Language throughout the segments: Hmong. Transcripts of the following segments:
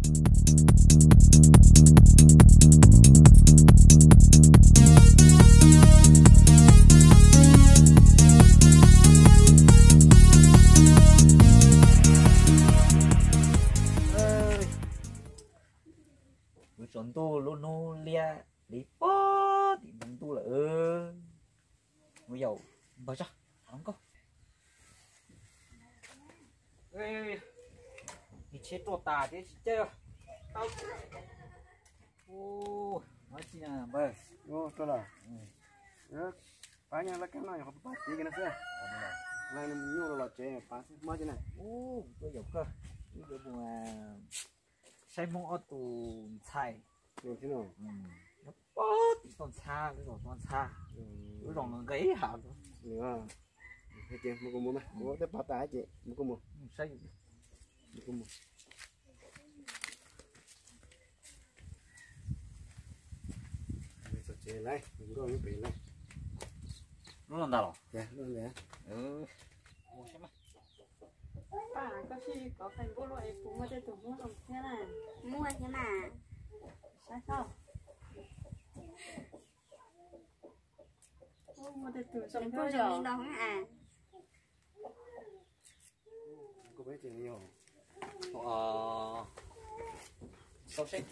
Kuv tsaus ntuj lub hnub liab li pob tim npoo ntuj lawm. Ua yau, npawg Zaj, hlob nkauj. Ib tsheb tuaj tas thiab tsis caij. Ua, npawg. Pab nyob lawv kab no yog qhov pab txiv kiag no xwb. Lawv nyuj los tsev pab xwb, mob tsis na. Tuaj yaum koj, wb yuav mus saib Hmoob ob tus ntxhais. Nyob pob tim toj ntxhab, lub zos toj ntxhab, lub zos nqees nqees hav. Mus kuv mus, kuv tej pov tas ces mus kuv mus. Saib, mus kuv mus. Txog tsev lawm, nkauj nyob pem lawm. Lub no ntag los? Lub no ntag. Pab, koj sib kov Facebook los es puas muaj tej tus Hmoob zoo thiab na? Muaj thiab mas. Saib tso. Muaj tej tus zoo zoo li no a. Tau seb.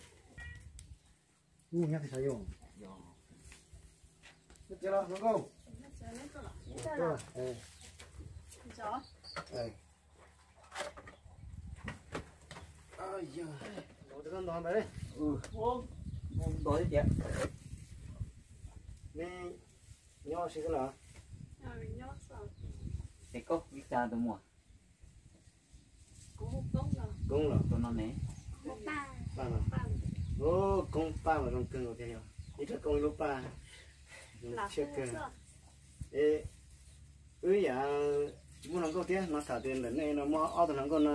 Ub, nyob qhov saud yog. Yog. Nyob tsev los hluas nkauj? Nto ntawd. Nto tiag tiag. Neb nyob si xwb los? Ces koj ib tsa tus muam? Koob los? Tus no ne? Paj los? Koob Paj mas zoo kawg nkaus tiag, yog ib rab koob ib lub Paj, zoo tshiab kawg. Es wb yam tsis muaj hluas nkauj thiab no, tham tias ntawm nej no muaj ob tug hluas nkauj no,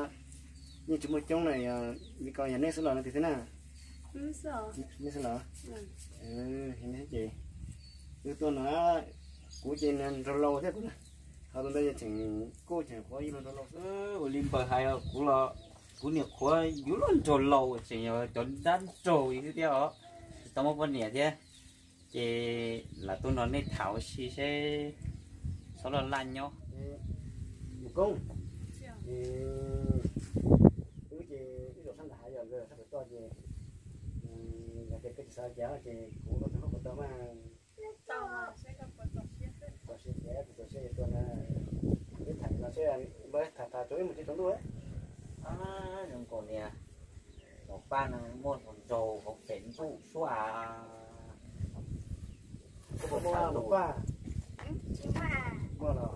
yeej tsis muaj coob na, yog li ko yog nej xwb los no tiag thiab na? Nej xwb los? Ces wb tuaj no, kuv ces niag nraug laus thiab kuv na, ho tus ntawd yog tseem kuj tseem qhuav yuav luag nraug laus xwb. Ua li npawg hais kuv los, kuv niam qhuav yuav luag nraug laus tseem yog cov dab nraug xwb thiab os, tsis tau muaj poj niam thiab. Ces lam tuaj nrog nej tham ua si seb txhob laj laj nyob. Mus koob, wb ces wb zaum sab nram hav yog nkawd sab pem toj ces, yog tias koj tsis xav cas ces kuv ua tus hluas nkauj puas tau mas? Txaus siab ces kuv txaus siab ces tuaj na. Wb tham no seb, npawg, tham tham tsuav wb mus tsev tsaus ntuj. Zoo nkaus niag Maum Paj no muaj hluas nraug hauv pem ntuj suab a. Koj puas muaj Maum Paj? Muaj los?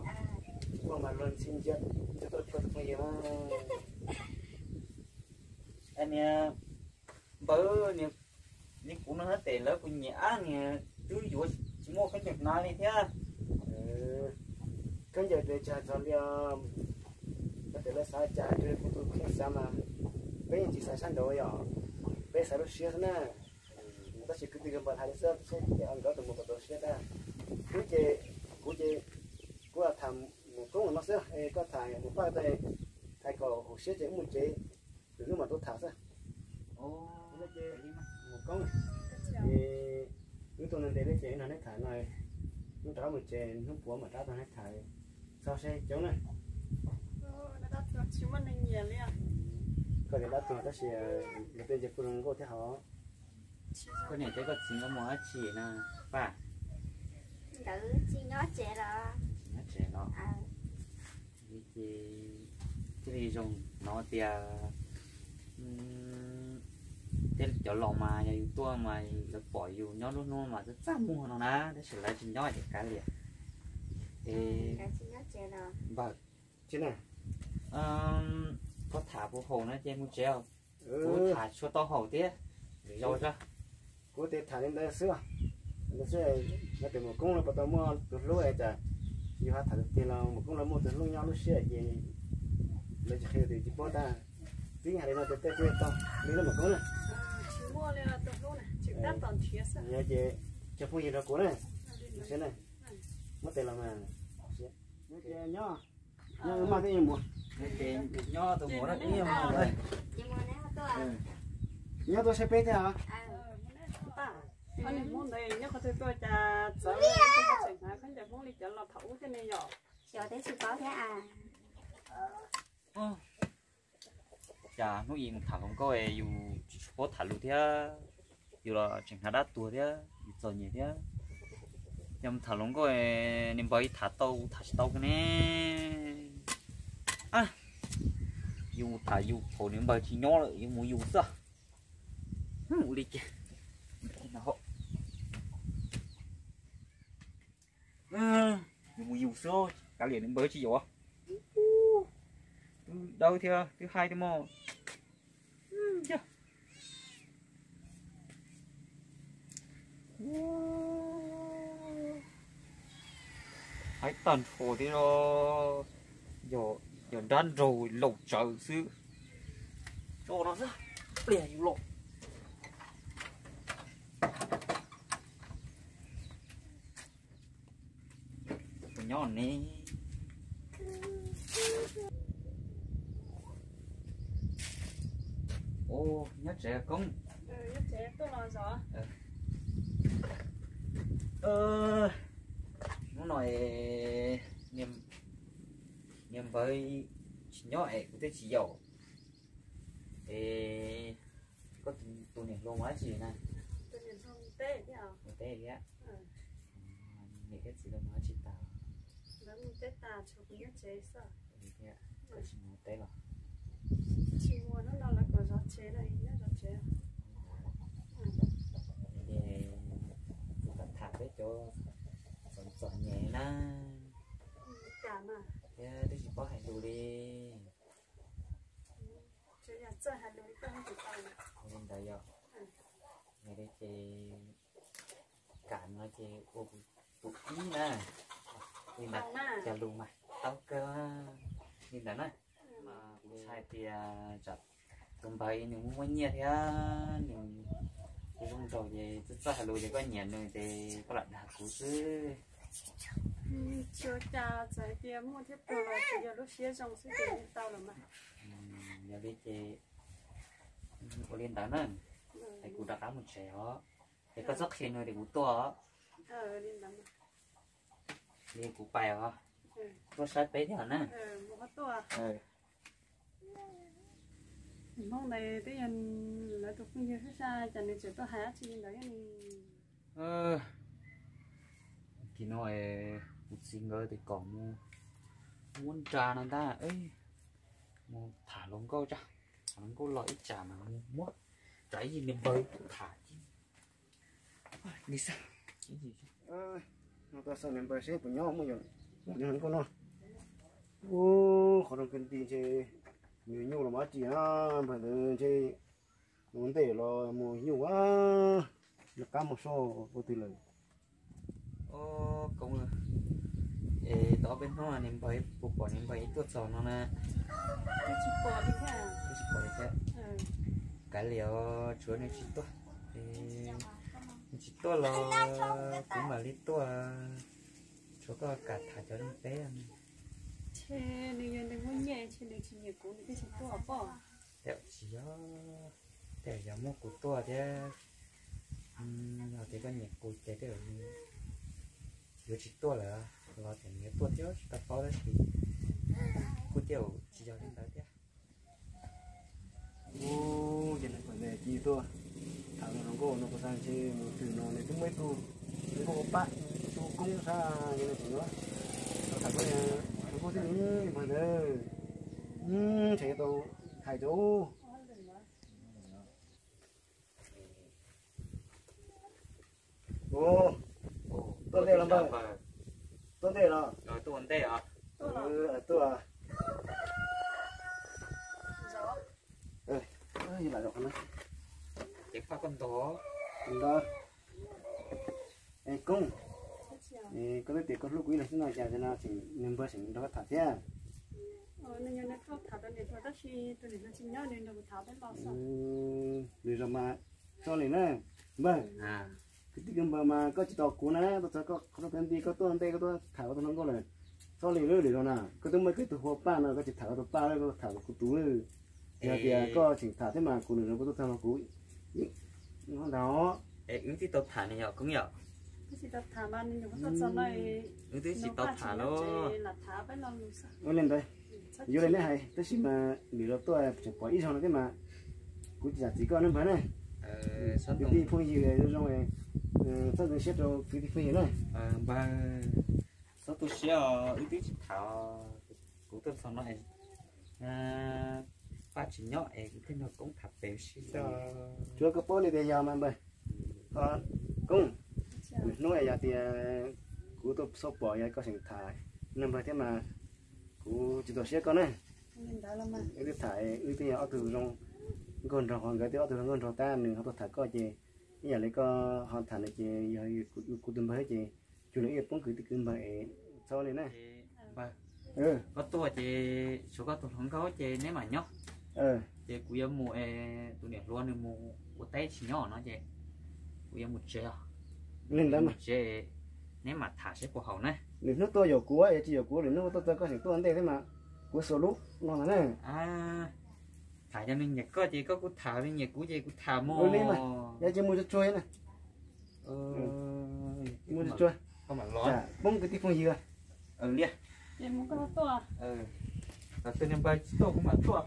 Muaj mas luag ntxhi ntsia, ntsia tuaj tshua tus phooj ywg na. Niag npawg, niag li kuv no tes lawv kuv nyiam ab niag twb yuav tsis muaj khaub ncaws hnav li thiab. Khaub ncaws tes tsis hais txog li, koj tes lawv xav cas rau kuv tus kheej xav mas, peb yeej tsis xav sab nraud yom, peb xav lub siab xwb na. Tab sis kwv tij nkawd npawg hais li xwb, seb ces nkawd tus mus kom tau siab tag. Kuv ces, kuv ces, kuv tham Maum Koob no xwb, koj tham Maum Paj tag, hais kom haum siab ces wb mus tsev, lwm hnub mam tuaj tham xwb. Ces Maum Koob, wb tuaj ntev ntev ces wb nrog neb tham no, hnub rov qab mus tsev hnub puav mam rov qab nrog neb tham, txhob seb coob na. Koj tias dab tuag tab sis lawv tej ntshe kuj zoo nkauj thiab hos. Koj niam thiab koj txiv nkawd mus dab tsi na Paj? Nkawd tsis nyob tsev los. Tsis nyob tsev los. Ces thiaj li zoo hnov tias tej cov laus mas yog yus tuaj mas lawv pom yus nyob lub hnub mas txaj txaj muag no na, tab sis lawv tsis nyob ces kav liam. Es npawg, koj tham puas haum no ces mus tsev, kuv tham tsis tau haum thiab. Kuv tes tham li ntawd xwb, ntawd xwb. Yog tias Maum Koob lawv puas tau muaj tus hlub es cas yus ho tham tiag tiag los Maum Koob lawv muaj tus hlub nyob lub siab ces lawv tsis qhia tias tsis paub tag. Twb hais li no tias tej kuj tau li lub Maum Koob na. Yog ces cov phooj ywg rau kuv na, siab na, muab tes los mas. Nyob ces nyob, nyob maj thiab mus. Nyob tus muam na, ib nyuag mus. Nyob tuaj saib peb thiab os. Ob niag Hmoob ntawd nyob qhov twg tuaj cas txawv, tseem hnav khaub ncaws Hmoob li cov los thaum ub thiab ne yom? Cov twb tsis paub thiab. Cas hnub ib mus tham hluas nkauj yus tsis paub tham lus thiab, yus los tseem hnav dab tuag thiab, yus txom nyem thiab. Yog mus tham hluas nkauj, niag npawg ib tham tau, kuv tham tsis tau kiag ne. Yus mus tham yus thaum niag npawg tsis nyob lawm, yus mus yus xwb. Ua li cas, yus mus yus xwb, kav liam niag npawg tsis yuav. Twb dawb thiab twb haib thiab mog. Haib tag nrho thiab, yog dab nraug laus tsawv xwb. Tso no xwb, pliag yus los. Nyob ne. Nyob tsev koob. Hnub no niag npawg tsis nyob es kuv twb tsis yaum. Es koj tus niam hluas mus dab tsi na? Mus teb thiab. Niam thiab txiv lawv mus dab tsi tas? Koj tsis mus teb los? Kuv tham tham peb cov txom txom nyem na, thiab twb tsis paub hais lus li. Li ntawd yog, yog li ces kam no ces ua kuv tus ib na. Li ntawd cog lus mas tau kawg. Li ntawd na, mas kuv xav hais tias tsam tus npawg nws muaj muaj nyiaj thiab nws kuv zoo nraug ces txawj txawj hais lus ces koj nyiam nws ces koj lam dag kuv xwb. Tsis ua cas, txawm hais tias muaj thiab pluag los tsuas yog lub siab zoo xwb ces yeej tau los mas. Yog li ces ua li ntawd na, es kuv rov qab mus tsev os. Es koj txhob qhia nws tias kuv tuaj os. Li kuv pais os, tuaj saib peb thiab na. Hmoob ntawd twb yog lawv tus phooj ywg xwb sas, cas nws tseem tuaj hais dab tsi li ntawd thiab ne? Tim no kuv txiv nkawd tias kom mus muab nra no ntag, mus tham hluas nkauj tsa, tham hluas nkauj los ib tsam mas mus muab tsam ib yig niag npawg tham li xwb. No tuaj xauj niag npawg seb puas nyob, muaj yuav hluas nkauj no. Ub, qhov rooj kwv nti ntshe mus yuav nyuj los mas dab tsi na, npawg ntawd ntshe mus ntej los mus nyuj a, nws qab mus soj ua twg lawm. Koob, es tau ob peb hnub niag npawg puas pom niag npawg tuaj txog no na? Twb tsis pom li thiab. Kav liam, tshuav nws tsis tuaj, nws tsis tuaj los kuv mam li tuaj, tshuav koj kam tham cov neeg peb. Ntshe nws yog nws muaj nyiaj, ntshe nws tsis nyiam kuv nws thiaj tsis tuaj pob. Tej zaum tsis yog, tej zaum yog muaj kuv tuaj thiab, yog tias koj nyiam kuv ces tej zaum yuav tsis tuaj lawm, los tej zaum nws yuav tuaj thiab tsis tau paub tab sis kuj tej zaum tsis yog li ntawd thiab. Ub, ces nws kom nws cia tuaj tham hluas nkauj no, kuv xav ntshe mus twg no nws twb muaj ib tug hluas nkauj pab, tus koob xab ces nws tseem yuav tham hluas nkauj thiab ne, npawg ntawd. Ntshe yuav tau hais rau. Ub, tuaj ntej los npawg? Tuaj ntej los? Tuaj. Ces pab koj ntog. Ntog. Es koob, koj twb tias koj hlub kuv ib leeg xwb no, cas no tseem nws npawg tseem nrog koj tham thiab? Nws zaum mas txhob li na npawg. Kwv tij kwv npawg mas koj tsis tau kuv na, tau txog koj qhov rooj kwv nti koj tuaj ntej koj tuaj tham koj tus hluas nkauj lawm. Txhob li lawm, lwm zaus na koj twb muaj koj tus hluas paj no koj tsis tham koj tus paj, koj tham koj tus tub. Yog tias koj tseem tham thiab mas kuv lwm zaus koj tuaj txog los kuv Ntawd es wb twb tau tham nws yog koob yom. Wb twb tsis tau tham lauj. Ua li ntawd, yuav li nej hais tab sis mas lwm zaus tuaj tseem pom ib zaug no thiab mas kuv tsis zam txim koj nawb npawg na. Kwv tij phooj ywg zoo zoo, txhob ntxeev siab rau kwv tij phooj ywg na. Npawg, txhob tu siab os, wb twb tsis tham, kuv tuaj txog no Paj tsis nyob es kuv thiaj nrog Koob tham pem ua si xwb. Tsuav koj paub li tias yog mas npawg. Koob, lwm hnub yog tias kuv tuaj xauj pom yog koj tseem tham npawg thiab mas kuv tsis txaus siab koj na. Wb twb tham, wb twb yog ob tug zoo nkauj nraug, nkawd twb ob tug zoo nkauj nraug tab nws ho tuaj tham koj ces ib yam li koj ho tham nws ces yog kuv tus npawg ces cuag nws ib yam poob kwv tij kwv npawg es txhob li na. Koj tuaj ces tshuav koj tus hluas nkauj ces neb mam nyob. Ces kuv yuav mus es tus niam hluas nws mus ua teb tsis nyob no ces kuv yuav mus tsev os. Li ntawd mus tsev, neb mam tham seb puas haum na. Lwm hnub tuaj yaum kuv, yog tsis yaum kuv lwm hnub tuaj txog koj tseem tuaj ntej thiab mas kuv xuas lub no ntag na. Tham yog nws nyiam koj ces koj kuj tham, nws nyiam kuv ces kuv tham mus. Ua li mas, yog ces mus tsuag tsuag na. Mus tsuag tsuag, poob kwv tij phooj ywg. Li, tus niag npawg tsis tuaj kuv mam tuaj.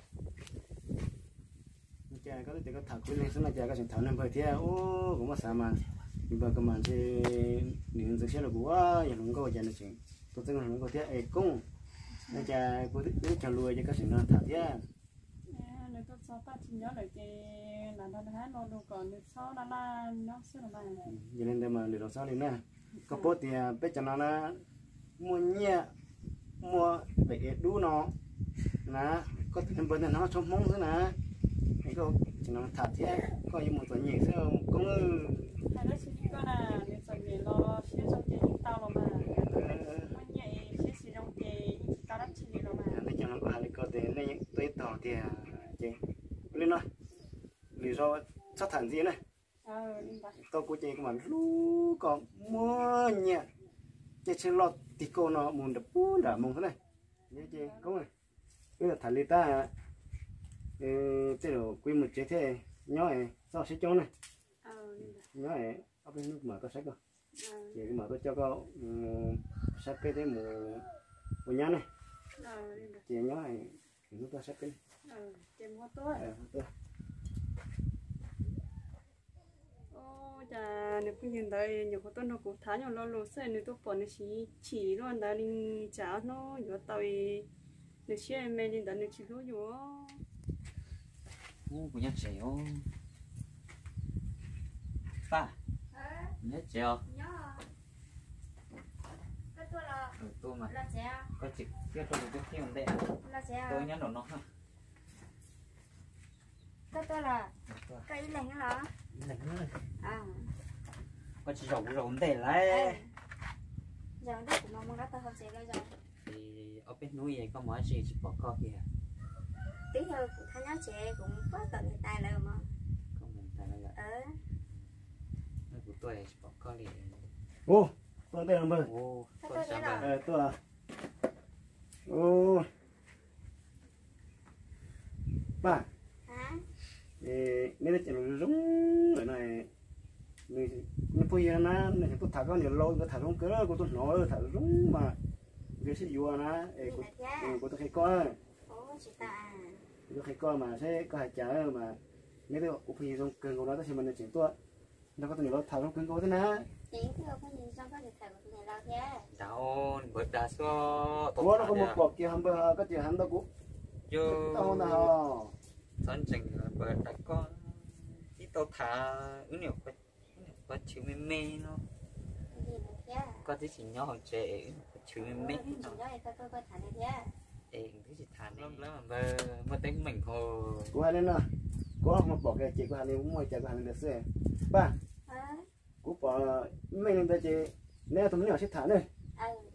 Cas koj twb tias koj tham kuv ib leeg xwb no cas koj tseem tham nws npawg thiab. Kuv muab xav mas nws npawg koj mas ntshe nws ntxeev siab rau kuv, yog hluas nkauj cas nws tseem tuaj txeeb hluas nkauj thiab es Koob. No cas kuv twb cog lus ces koj tseem nrog tham thiab. Nws tuaj txog Paj tsis nyob lawm ces lam nrog nws hais lo lus kom nws txhob laj laj nyob xwb los mas. Yog li ntawd mas lwm zaus txhob li na. Koj paub tias peb cov no na muaj nyiaj muaj daim ev dub no na, koj tus niag npawg ntawd hnov tshoob Hmoob xwb na, es koj tseem nrog tham thiab koj yuav mus txom nyem xwb Koob. Hais dab tsi li koj na, nws txom nyem los siab zoo ces yeej tau los mas, muaj nyiaj siab tsis zoo ces yeej tsis tau dab tsi li los mas. Nej cov no kuv hais li ko ces nej tuaj ib tog tiag ces ua li no, lwm zaus txhob tham ntxiv na. Tau kuv ces kuv mam hlub koj muaj nyiaj, caij tsheb loj tig kauj no mus nram pub nram moo xwb na. Ces Koob, wb tham li tab, tej zaum kuv mus tsev thiab, nyob txhob siab coob na. Nyob ob peb hnub kuv mam tuaj saib koj, ces kuv mam tuaj coj koj saib peb thiab mus ua nyab ne. Ces nyob hnub tuaj saib peb. Cas nws phooj ywg ntawd nyuam qhuav tuaj nrog kuv tham nyuag lo lus xwb nws tuaj pom nws siv chim luaj ntawd li, tsam ob hnub yuav tau nws siab me li ntawd nws tsis hlub yus. Kuv nyob tsev os. Paj, nyob tsev os. Tuaj mas, koj tseem thiaj tuaj tus twb thiaj ua ntej. Tuaj nyob nraum no. Koj tuaj los? Koj ib leeg los? Koj tsis zaum kuv zaum ntej lawm. Zaum ntej kuv mam mus nqa tau hauv tsev los zaum. Ob peb hnub es koj mus dab tsi tsis pom koj kiag? Twb yog kuv thab nyob tsev kuv mus pab tom niam tais lawv mas. Koj mus niam tais lawv yom? Kuv tuaj tsis pom koj li. Ua, tuaj ntej los npawg. Tuaj. Paj, neb twb cem lus zoo zoo lawm no, nws phooj ywg na, nws tseem tuaj tham koj niam laus, nkawd tham zoo kawg, kuv tuaj hnov tham zoo zoo mas nkawd sib yuav na, es kuv tuaj qhia koj, kuv tuaj qhia koj mas saib koj hais cas mas, neb twb ua phooj ywg zoo kawg nkaus no tab sis mas nws tseem tuaj nrog koj tus niam laus tham zoo kawg nkaus thiab na. Ua no koj mus pom kiag hauv npawg koj tsis hais ntau kuv. Tau hau ntag. Txhob ntseeg npawg tas koj, twb tau tham wb niam qhuav chwv me me no. Koj twb tsis nyob hauv tsev es wb niam qhuav chwv me me no. Es twb tsis tham npawg, muaj teeb meem ho. Kuv hais li no, kuv mus pom kiag ces kuv hais li muaj cas kuv hais li ntawd xwb. Paj, kuv pom meej li ntawd ces neb tus me nyuam sib tham ne.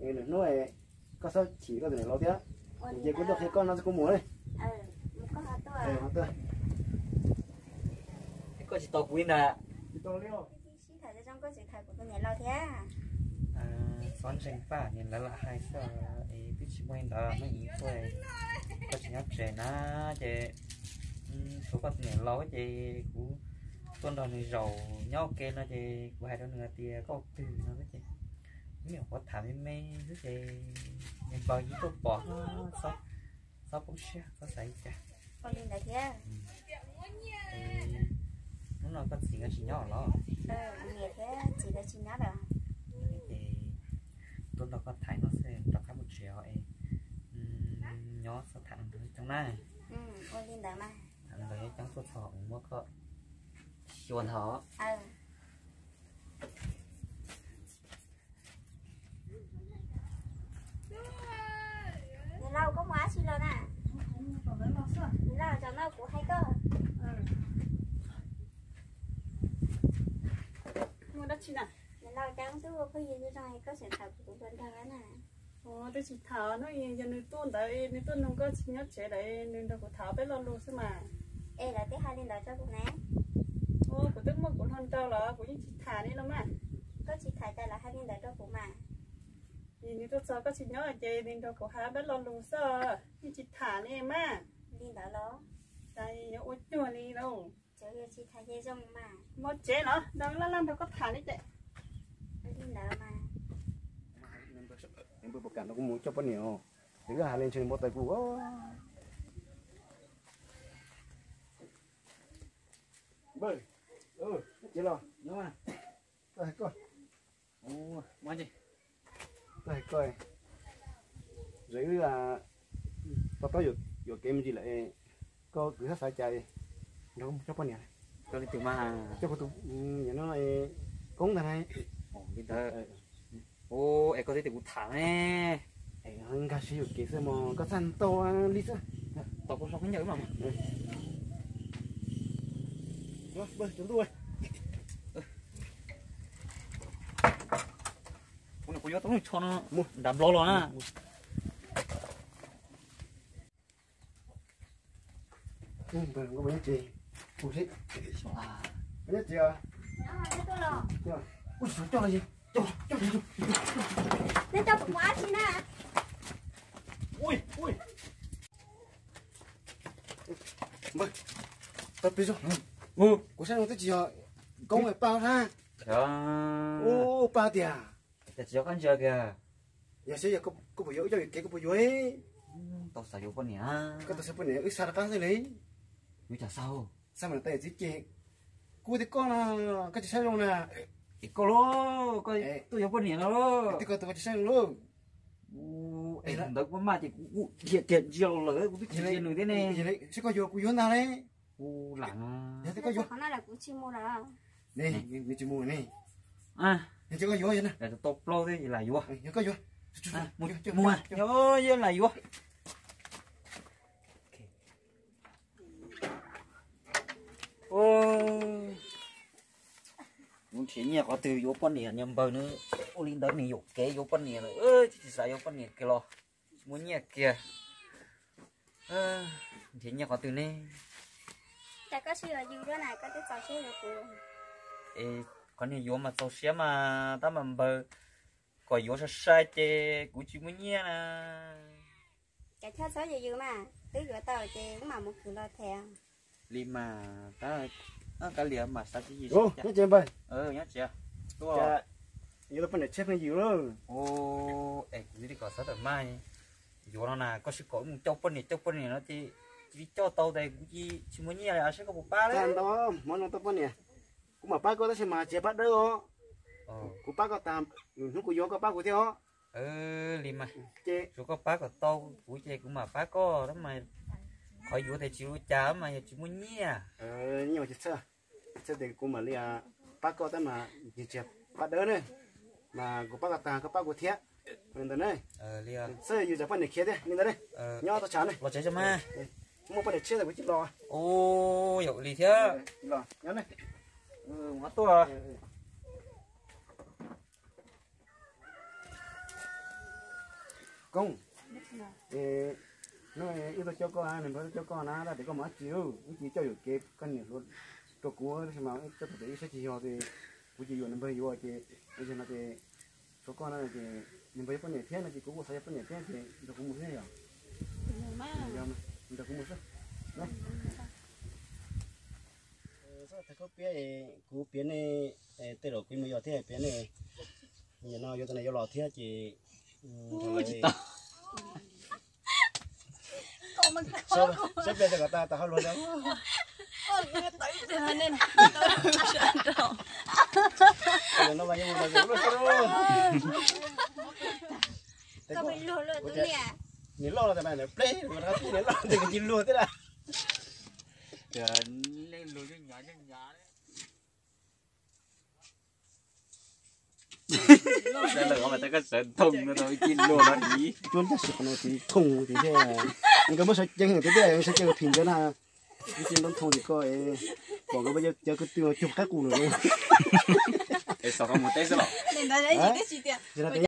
Lwm hnub koj txhob chim koj tus niam laus thiab. Ces kuv tuaj qhia koj no kuv mus ne. Koj tsis tos kuv li ntag. Txhob ntseeg Paj, niag lawv lam hais xwb es twb tsis muaj li ntawd, muaj ib tuaj koj tsis nyob tsev na, ces tshuav koj tus niam laus ces kuv Tuaj nrog nws zaum nyob ua ke no ces kuv hais rau nws hais tias koj twg no xwb ces, me nyuam qhuav tham me me xwb ces nws npawg yeej tuaj pom, txhob poob siab txhob xav li cas. Ua li ntawd thiab. Hnub no koj txiv nkawd tsis nyob los? Niam thiab txiv nkawd tsis nyob lawm. Ces tuaj nrog koj tham no xwb rov qab mus tsev os es, nyob txhob tham nrog coob na. Ua li ntawd mas. Tham nrog coob tuaj txog muab koj xyuas nthav. Niam laus, koj mus dab tsi los na? Niam laus, zaum no kuv hais koj. Niam laus, cas ub tub phooj ywg zoo zoo es koj tseem tham kuv tus hluas nraug na? Twb tsis tham, hnub yog nws tuaj ntawd, nws tuaj nug koj tsis nyob tsev lawm, nws nrog kuv tham peb lo lus xwb mas. Es lawv twb hais li ntawd rau kuv ne. Kuv twb muaj kuv hluas nraug los kuv yeej tsis tham li no mas. Koj tsis tham cas lawv hais li ntawd rau kuv mas. Vim nws tuaj txog koj tsis nyob ces nws nrog kuv hais peb lo lus xwb, yeej tsis tham li mas. Li ntawd los? Cas yuav ua cuag li lauj? Tsis tham ces zoo mas. Muaj tsev los nrog laj laj nrog koj tham li ces. Li ntawd mas. Npawg puas kam no kuv mus coj poj niam os. Ces wb hais li ntshe npau taws kuv. Npawg, tsis los. Koj hais koj. Koj hais koj. Zem wb to taub yuam kev me ntsis lawm, koj kwv txhob xav cas, nrog kuv mus coj poj niam. Coj kuv tus, no, koob ntag na. Li ntawd. Es koj twb tias kuv tham ne. Nkag siab yuam kev xwb mog, koj txhaj ntau li xwb. Tau koj so khaub ncaws mas. Kuv yuav tau lub tsho no nram nplog los na. Npawg, tau plis os. Kuv saib zoo twb tsis yog koob paj hab. Ua paj tiag. Cas tsis yog koj ntsia kiag. Yog xwb yog koj puas yuav, wb coj yuam kev koj puas yuav? Tau xav yuav poj niam. Koj tau xav poj niam, wb xav rov qab xwb li. Yuav cas xav? Xav mas tais txiv ces kuv tias koj no, koj tsis saib zoo na. Es koj los, koj tuaj yuav poj niam no los. Koj tsis saib zoo lauj. Es ntawd kuv maj ces kuv dhia kiag ntsia los lawm kuv twb tsis ntsia nws thiab ne. Saib koj yuav kuv yuav ntag lauj. Kuv lam no. Yog tias koj yuav qhov no los kuv tsis mus lawm. Nws tsis mus ne. Yog tias koj yuav no. Tau plaub thiab lam yuav. Yog koj yuav. Mus, yog lam yuav. Kuv nrhiav nyiaj qhov twg yuav poj niam, niag npawg no ua li ntawd nws yuam kev yuav poj niam lawm, tsis xav yuav poj niam kiag los tsis muaj nyiaj kiag. Nrhiav nyiaj qhov twg ne? Cas koj tsis yuav yus dua na, koj twb txaus siab yuav kuv. Es qhov niag yuav mas txaus siab mas tab mas npawg, kom yuav sai sai ces kuv tsis muaj nyiaj na. Kav choj txhob yws yws mas, twb yuav tau ces wb mam mus khwv los them. Li mas, tab kav liam mas xav tsis yws. Nyob tsev npawg. Nyob tsev. Tuaj, yuav tau poj niam tshiab pheej yws lauj. Es kuv twb kom txhob tawm mas yuav no na, koj sim kom wb mus coj poj niam, coj poj niam no ces cia li coj tau tes kuv cia li tsis muaj nyiaj li, saib koj puas pab lawm. Ntau hmo no tau poj niam, kuv mam pab koj tab sis mas tsis pab dawb os. Kuv pab koj tag, hnub kuv yuav koj pab kuv thiab os. Li mas, ces tsuav koj pab kom tau kuv ces kuv mam pab koj tab mas, qhov yuav tes tsis ua cas mas yog tsis muaj nyiaj. Nyiaj tsis txhawj, txhawj tes kuv mam li pab koj tab mas tsis pab dawb ne, mas kuv pab koj tag koj pab kuv thiab. Li ntawd ne, txhawj yus tsam poj niam khiav thiab li ntawd ne. Nyob tau tshav ne, los tsev tso mas, muaj poj niam tshiab tas kuv cia los. Yog li thiab. Los nyob ne. Tuaj. Koob, no wb tuaj coj koj, niam npawg tuaj coj koj na, tab tias koj mus dab tsi, wb cia li coj yuam kev koj niam hluas rau kuv tab sis mas coj thaum tias wb saib tsis yog ces kuv cia yuam niam npawg yuav ces, no ces tshuav koj no ces niam npawg yuav poj niam thiab no ces kuv kuj xav yuav poj niam thiab ces nrog kuv mus thiab yom. Nrog kuv mus xwb. Thawj khaub piab, kuv piav nej, tej zaum kuv mus yos thiab piav nej, nim no yuav tus neeg yuav los thiab ces saib pliag tau kom tas tas hauj lwm. Nws loj los tas mas nws pleb, nws loj ntes cia luag thiab na. Lawv mas tab koj sawv thooj no tau ib tib luag no ib. Cuab ncaj si qhov no tiv thooj tiv thiab. Nkawd muab sawv ceev tiag tiag, sawv ceev phim ntawd na. Ib tib nroo thooj tim koj, pom nkawd muab cov kwv tij cug qaib qus lawm. Es xav qhov mus teb xwb los? Tsis tau teb.